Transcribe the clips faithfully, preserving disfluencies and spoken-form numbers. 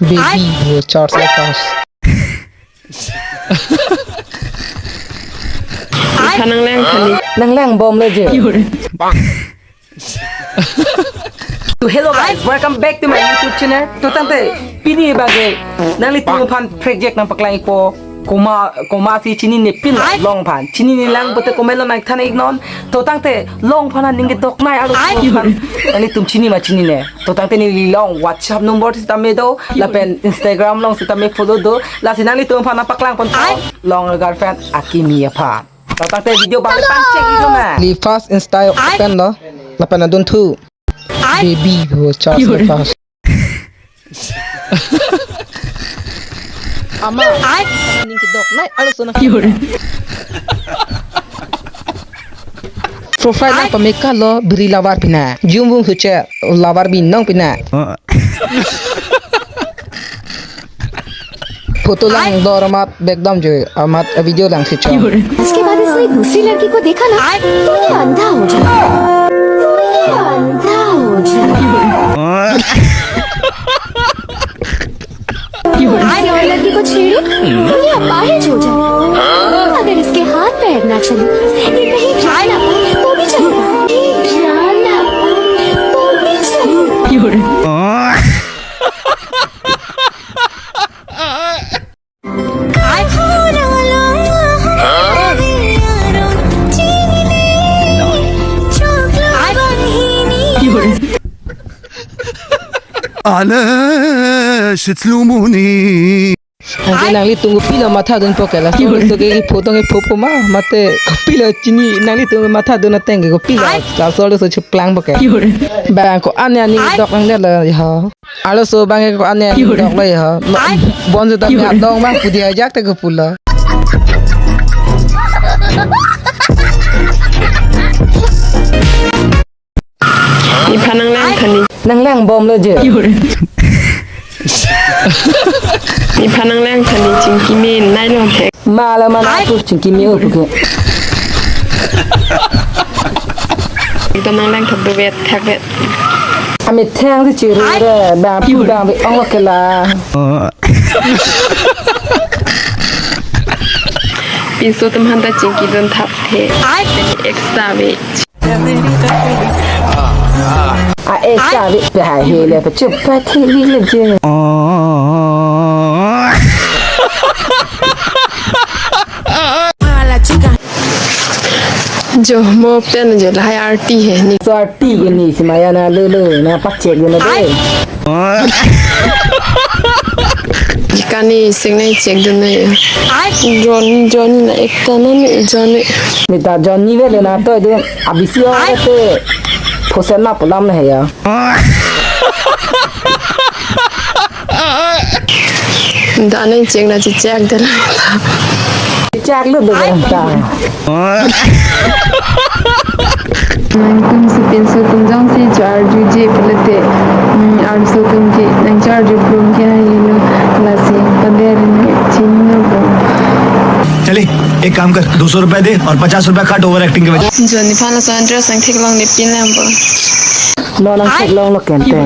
Baby, your charge le pass. Iphan nangleng kali. Nangleng bom le je. To hello guys, welcome back to my YouTube channel. To tangte pini bage nanglitum aphan project nangpaklang-ikpo. Komat komat si chinine pin long aphan. Chinine lang pote comment along nangthan-iknon. To tangte long aphan aning kedok nai alo ai, aphan. Nanglitum chini ma chinine. To tangte neli along WhatsApp number sitame do, lapen Instagram along sitame follow do. Lasi nanglitum aphan nangpaklang pon ai, long girlfriend akimi aphan. To tangte video bang le pangchek-iknon na. Neli first Insta open lo. Lapen adun thu. Ai. Baby, your charge le pass. Ama. Ai. Ning kedok nai alo sona. Profile nangpameka lo biri lavar pina. Jumvung suche lavar binong pina. Photo lang dor amat background jo amat video lang si chon. उसके बाद इसने दूसरी लड़की को देखा ना, तो ये अंधा हो जाएगा। तो ये अंधा हो जाएगा। किसी और लड़की को छेड़ू, तो ये अपाहिज हो जाएगा। अगर इसके हाथ पैर ना चले, ये कहीं जा ना पाए, तो भी चलेगा। कहीं जा ना पाए, तो भी चलेगा। Ale, shitslumuni. Anke nanglitum kopilo matha dunpo ke laso, laso ke photo ke phopo ma mate kopilo chini nanglitum matha dun ateng ke kopilo. Ai. Laso laso cheplangpo ke. Bang ko-an aning dok nang de lo ho. Alo so bang ko-an aning dok lo ho. Ai. Bon se dok ni adong bang pudi ajak te kopulo. Iphan nangleng kali. Nangleng bom lo je. Iphan nangleng kali chingki me nai lo thek. Mala mana tu chingki me o puke. Ito nangleng thak do vet thak vet. Ami thang si chiru re ba pu ba be ong lo ke la. Pinso atum aphanta chingki dun thap the. Ai. Extra ve. A e sa vi pe hai he le pe chup pa thi vi le je. Jo mo pen jo lahai arti he ni. So arti ke ni si maya na lo lo na pachek na de. Kani sing nai chek dun nai. Ai. Johnny, Johnny na ekta na ni Johnny. Ni ta Johnny ve le na to dun abisi o te phosen na pulam na he ya. Da nai chek na chi chek de la. Chak lo do ta. Nangtum si pinso atum jongsi cho-arju je pulote, mm, arloso atum ke nang cho-arju prum ke hai lo, lasi pader ne chini lo bo. चले, एक काम कर, दो सौ रुपए दे और पचास रुपए काट ओवर एक्टिंग के वजह। Johnny aphan laso dress nangtheklong ne pinlang bo. No nangtheklong lo kente.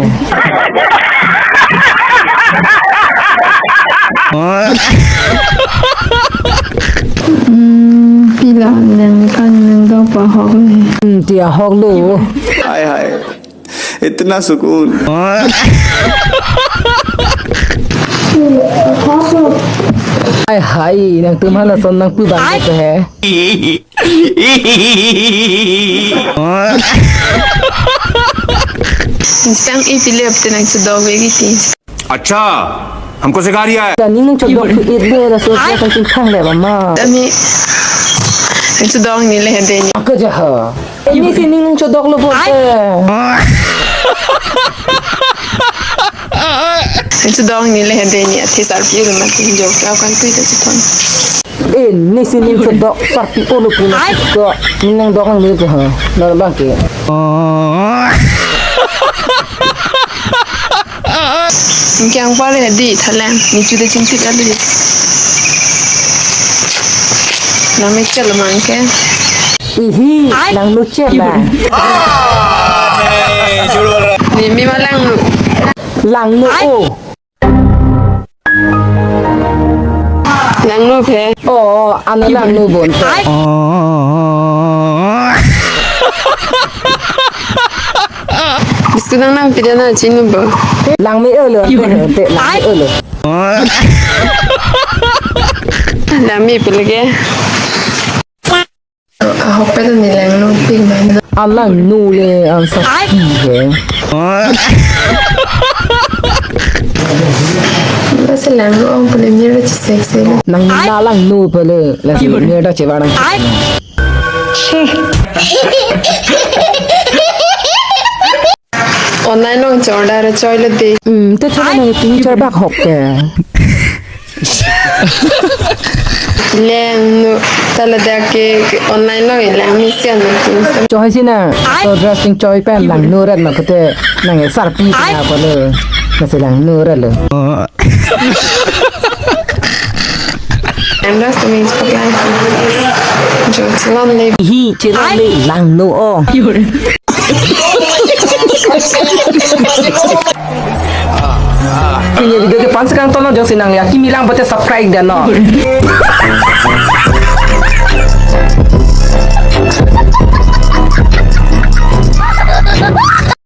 Hmm, pila nang kan nang dong pa hok le. Hmm, dia hok lo. हाय हाय, इतना सुकून। Hai hai, nangtum halason nangpu bang ke he. Tang ipilep te nang chedok ve kiti. अच्छा, हमको सिखा रिया है। Kani nang chodok thu it de laso ke kan chingthang le ba ma. Tami nang chedok ni le de ni. Aka ja ha. Ini si ning nang chodok lo bo te. Nang chedok ni le de ni. Athi sarpi ru ma tin jo ka kan tu ta chithon. Eh, nisi ning chodok sarpi olo puna ko ning nang dok nang le ha. Na bang ke. Nang kyang pale di thalang ni chude chingtik alu. Nang me chel mang ke. Ihi, nang nu chel la. Ni mi ma lang nu. Lang nu o. Okay. Oh, ano lang nu bon. Biscuit ang nang pida na chinu bo. Langme olo, te, te, langme olo. Langme pelege. Ahok pen ni langno pik man. Alang nu le ang sakhi he. Bas langno ang pele mir sexy. Nang na langno pele lasi mir da chewa nang. Online along order choi le de. Hmm, te choi na tin char bak hok ke. Langno tala dak ke online along langme sian na tin. Choi si na. So dressing choi pen langno rat na pute nang sarpi na pale. Nasi langno rat lo. I'm just a mix of life. Just one life. Hi, chelang le langno o. Pini video ke pansakang tono jongsi nang ya kimi lang pute subscribe dan no.